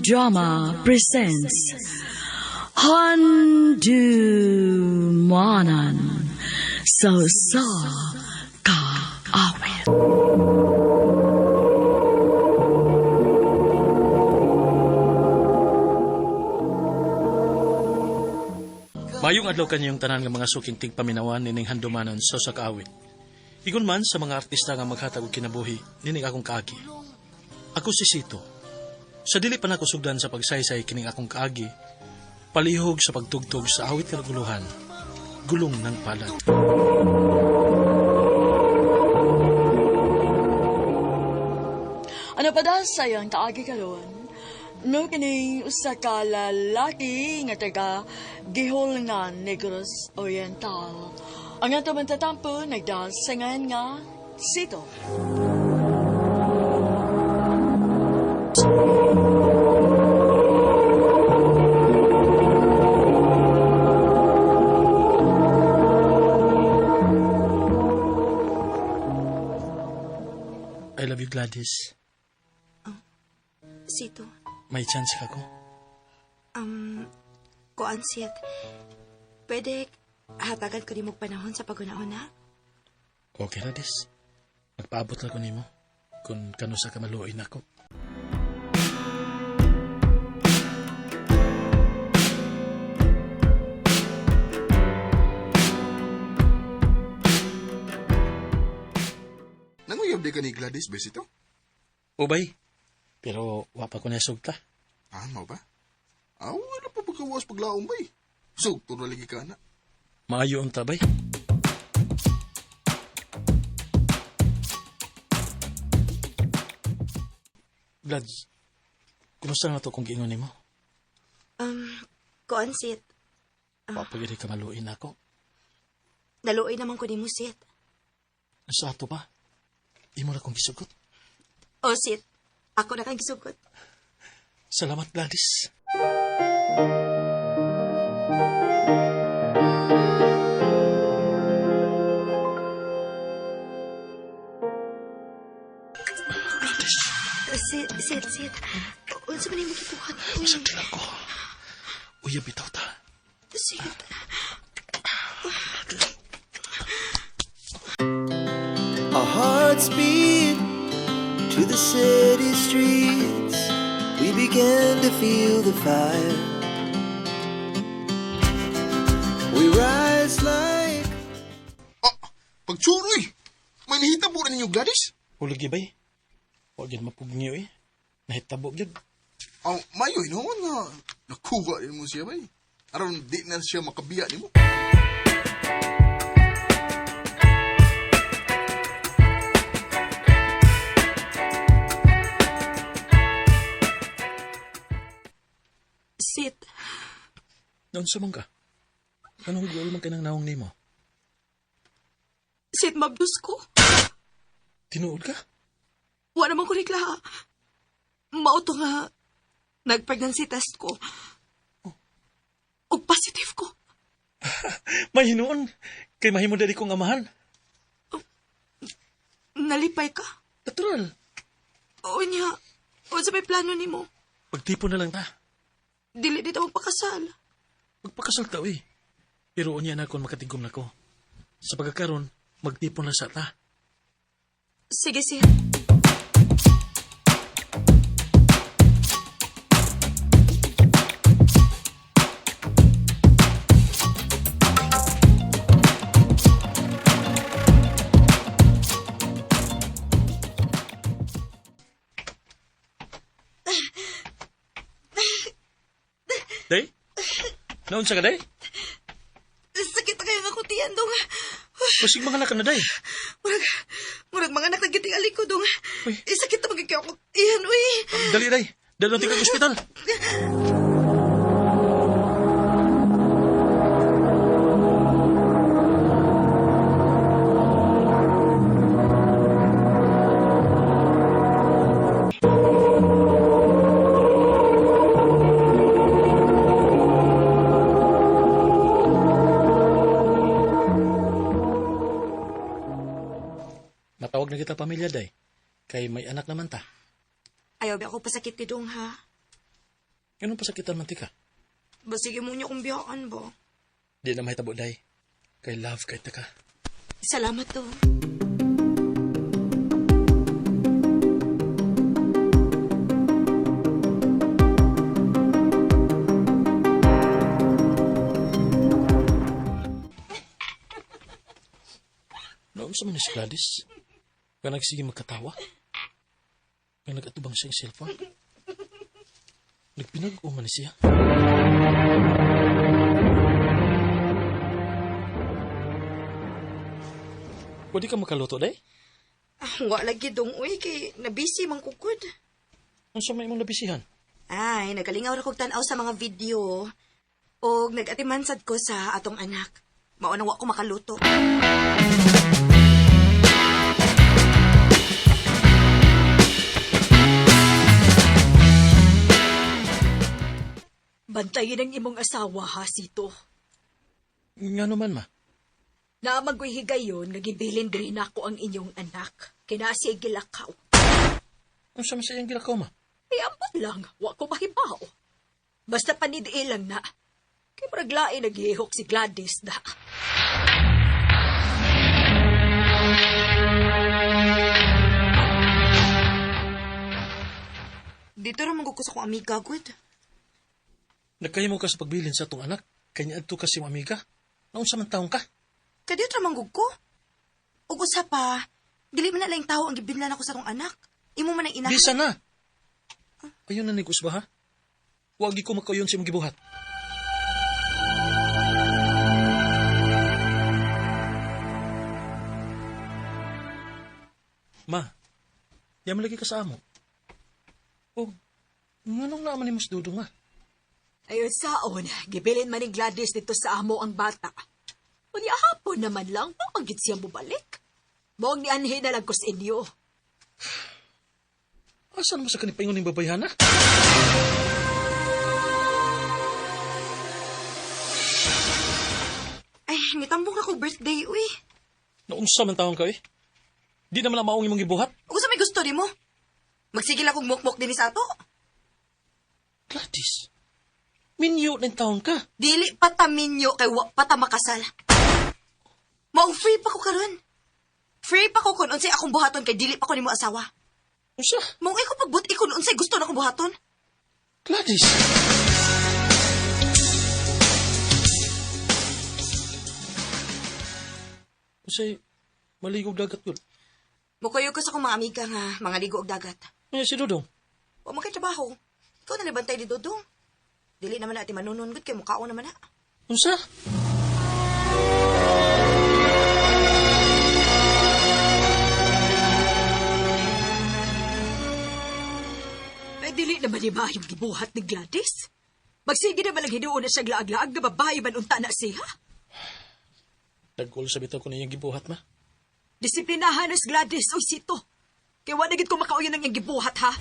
Drama presents Handumanan sa Usa Ka Awit. Mayong adlaw kanyong tanan nga mga suking tigpaminawan nining handumanan sa usa ka awit. Igon man sa mga artista nga maghatag og kinabuhi nining akong kaagi. Ako si Sito. Sa dili pa nako sugdan sa pagsaysay kining akong kaagi, palihog sa pagtugtog sa awit nga naguluhan, gulong ng palad. Ano pa da sayang kaagi karon? No kining usa ka lalaki nga taga Giholngan, Negros Oriental. Ang ato mantatampo nagdasangan nga Sito. I love you, Gladys. Sito, May chance ka ko. kuan sit. Pwede hatagan ko nimo panahon sa paguna-una? Okay, Gladys. Magpaabot lang ko nimo kung kano sa ka maluoy nako. Nanguyab di ka ni Gladys Besito? Ubay. Pero wa pa ko nasugta. Ah, mao ba? Ah, wala pa pagkawas paglaom bay. Sugto na lagi ka na. Maayo ang tabay. Glads, kumusta na to kung giingon nimo? Kuan sit. Papagiri ka maluin ako. Naluoy naman ko nimo sit. Sa ato ba? Imo na kong gisugot. O sit, ako na kang gisugot. Salamat, Gladys. Gladys, Sit, sit, sit. Unsa man nimo gibuhat? Uy, masakit ako. Uyab bitaw ta. Sit. Our hearts beat to the city streets. We began to feel the fire. We rise like Ah, pagtsuroy! May nahitabo rin ninyo, Gladys? Hulog bay. Huwag yun mapugniyo eh. Nahitabo yun. Aw, mayo hinuon nga. Nakuha rin mo siya bay. Aron di na siya makabiya nimo. Sit. Noon sumang ka. Anong guol man kanang naong nimo? Sit, mabdus ko. Tinuod ka? Wa naman ko niklaha. Mao to nga nag-pregnancy test ko. Og positive ko. May hinuon. Kay mahimo dali kong amahan. Nalipay ka. Natural. O niya, unsa may plano nimo? Pagtipon na lang ta. Dili dito magpakasal. Magpakasal ta eh. Pero unya na kung makatigom na ko. Sa pagkakaron, magtipon na sa ta. Sige, sit. Day? Naon sa ka, day? Sakit na kayo nga kutiyan dong. Basig mga anak ka na, day. Murag, murag mga anak na gitingali ko dong. Uy. Eh, sakit na magiging ako tiyan, uy. Dali, day. Dali natin kag ospital. Matawag na kita pamilya, day. Kay may anak naman ta. Ayaw ba ako pasakit ni dong, ha? Ganun pasakitan man ti ka. Basig mo niya kong biyaan ba? Di na mahitabo, day. Kay love kay ta ka. Salamat to. Noon sa man ni si Gladys. Nga nagsige magkatawa. Nga nagatubang siyang cellphone. Nagpinag-uma ni siya. Pwede ka makaluto, day? Ah, wa lagi dong uy kay nabisi man kukod. Unsa may imong nabisihan? Ay, nagalingaw ra kog tan-aw sa mga video. Og nag-atiman sad ko sa atong anak. Mao na wa ko makaluto. Bantayin ang imong asawa ha, Sito. Nga naman, ma. Naamagoy higayon nga gibilin diri nako ang inyong anak. Kinasi gilakaw. Unsa man sa iyang gilakaw, ma? Ay, ambot lang, wa ko mahibaw. Basta panidii lang na. Kay murag lain naghihok si Gladys na. Dito ra man ko sa akong amiga gud. Nagkahimo ka sa pagbilin sa atong anak. Kanya adto ka sa imong amiga. Naunsa man taong ka? Kadiyot ra man gud ko. Ug usa pa, dili man na laing tawo ang gibinlan ako sa atong anak. Imo man ang inahan. Bisa na! Ayun na ni Kusba, ha? Wagi ko makauyon sa imong gibuhat. Ma, yaman lagi ka sa amo. O, nganong naaman ni Mas Dudong, ma? Ayon saon, gibilin man ni Gladys dito sa amo ang bata. Unya hapon naman lang, mo ang siya mobalik. Moong nianhi na lang ko sa inyo. Asa naman sa kanipaingon ng babayhana? Ay, nitambong ako birthday uy. Naunsa man taong ka, eh? Di naman ang maong imong gibuhat. Ug usa may gusto nimo? Magsigil akong mukmok dinhi sa ato. Gladys, minyo ng taong ka. Dili pa ta minyo kay wa pa ta makasal. Mao free pa ko karon. Free pa ko kun unsay akong buhaton kay dili pa ko nimo asawa. Unsa? Mao ko pagbut kun unsay gusto na akong buhaton. Gladys! Unsay, maligog dagat yun. Mukayo ko sa akong mga amiga nga mga ligo og dagat. Ay, si Dudong. Wa man kay trabaho. Ikaw na libantay di Dudong. Dili naman na ati manunon gud kay mukhaon naman na. Unsa? Ay, dili naman ni yung gibuhat ni Gladys. Magsige naman lang hinuon na siyang laag-laag nga babae man unta na siya. Nagkulo sa bitaw ko na iyang gibuhat, ma. Disiplinahan na si Gladys, oy Sito. Kaya wala gid ko makauyon ang iyang gibuhat, ha?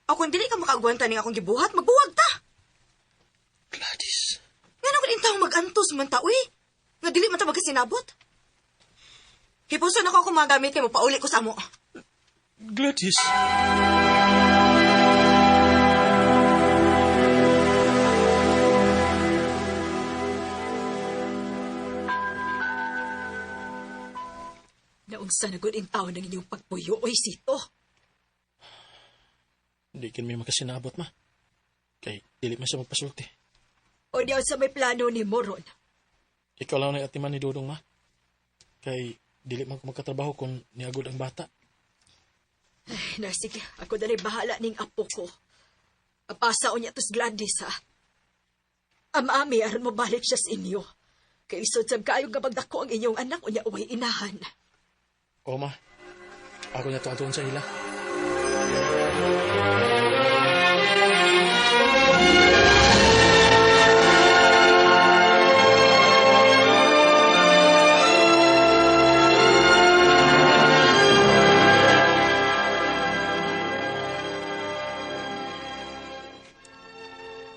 O kung dili ka makaagwanta ning akong gibuhat, magbuwag ta. Gladys! Ngano gud intawong mag-antos man ta uy? Nga dili man ta magkasinabot. Hipuson ako akong mga gamit kay mopauli ko sa amo. Gladys! Naunsa na gud in taon ang inyong pagpuyo, oy Sito. Hindi kin may makasinabot, ma. Kay, dili man siya magpasulti. O diyan sa may plano ni Moron. Ikaw lang na atiman ni Dudong, ma. Kay, dili man ko magkatrabaho kung niagod ang bata. Ay, na sige, ako dali bahala ning apo ko. Apasa o niya tos Gladys, ha? Amami, aron mo balik siya sa inyo. Kay isod sab kaayo nga magdako ang inyong anak o niya uway inahan. O, ma. Ako niya tuwan sa ila.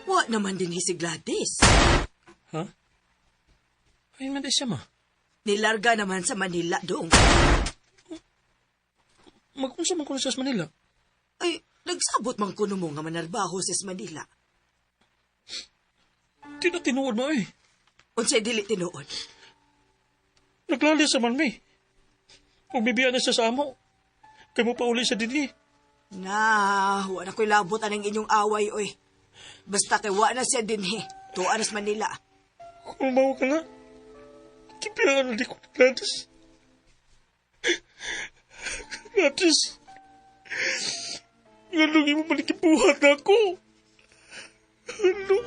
Wa naman din si Gladys. Ha? Ayun man di siya, ma. Nilarga naman sa Manila dong. Mag-unsa man ko na siya sa Manila. Ay, nagsabot man kuno mo nga manarbaho sa Manila. Di na tinuod mo eh. Unsay dili tinuod. Naglali sa man mi. Kung bibiya na siya sa amo, kay mo pauli sa dinhi. Na, wa na ko'y labot anang inyong away, oy. Basta kay wa na siya dinhi. Tuwa na sa Manila. Kung mawa ka na, kibiyaan na di ko ni Gladys. Gladys, nganong imo man gibuhat nako? Ano?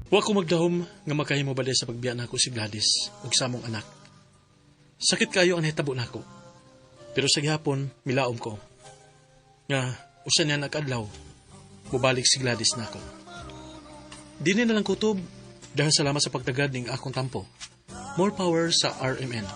Wa ko magdahom nga makahimo balay sa pagbiya nako si Gladys ug sa among anak. Sakit kayo ang nahitabo nako. Pero sa gihapon, milaom ko. Nga usa niya nakadlaw, mubalik si Gladys nako. Dini na lang kutob dahil salamat sa pagtagad ning akong tampo. More power sa RMN.